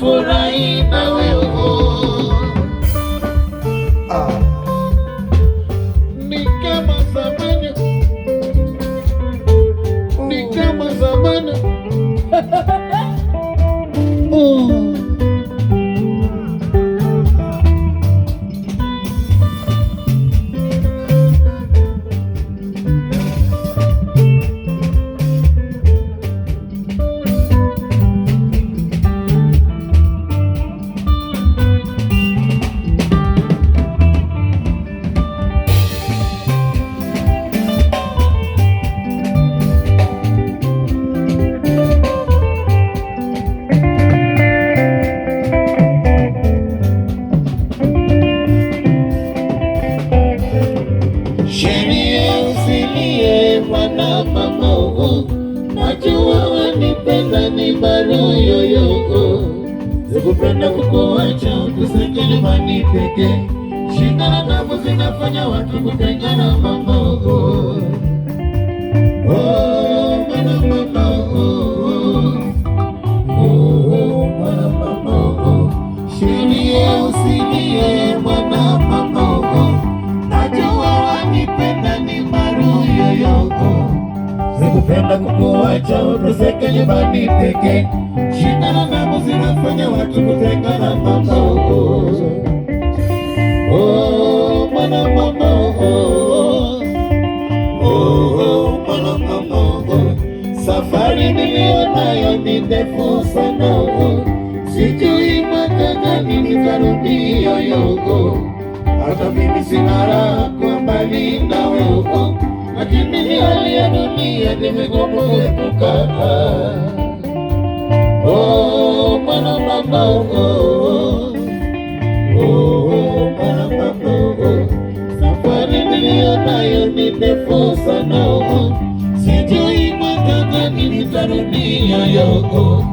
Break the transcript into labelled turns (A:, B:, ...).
A: Nafurahi na wewe. Ni kama zamani, ni kama zamani. Sherie usilie mwana mama ugo, najua wanipenda ni baro yoyogo. Sikupenda kukuacha uteseke nyumbani peke, shida na tabu zinafanya watu kutengana mama ugo. Oh, mwana mama ugo. Oh, mwana mama ugo. Sherie usilie mwana mama ugo, najua wanipenda ni maru yoyoko. Sikupenda kukuacha uteseke nyumbani peke, shida na tabu zinafanya watu kutengana mama ugo. Oh, mwana mama ugo. Oh, mwana mama ugo. Safari niliyonayo ni ndefu sana ugo, sijui mwaka gani nitarudi yoyoko. Hata mimi sina raha kuwa mbali nawe uko, lakini ni hali ya dunia ni vigumu kuepuka. Oh, mwana mama ugo. Oh, mwana mama ugo. Safari niliyonayo ni ndefu sana ugo, sijui mwaka gani nitarudi yoyoko.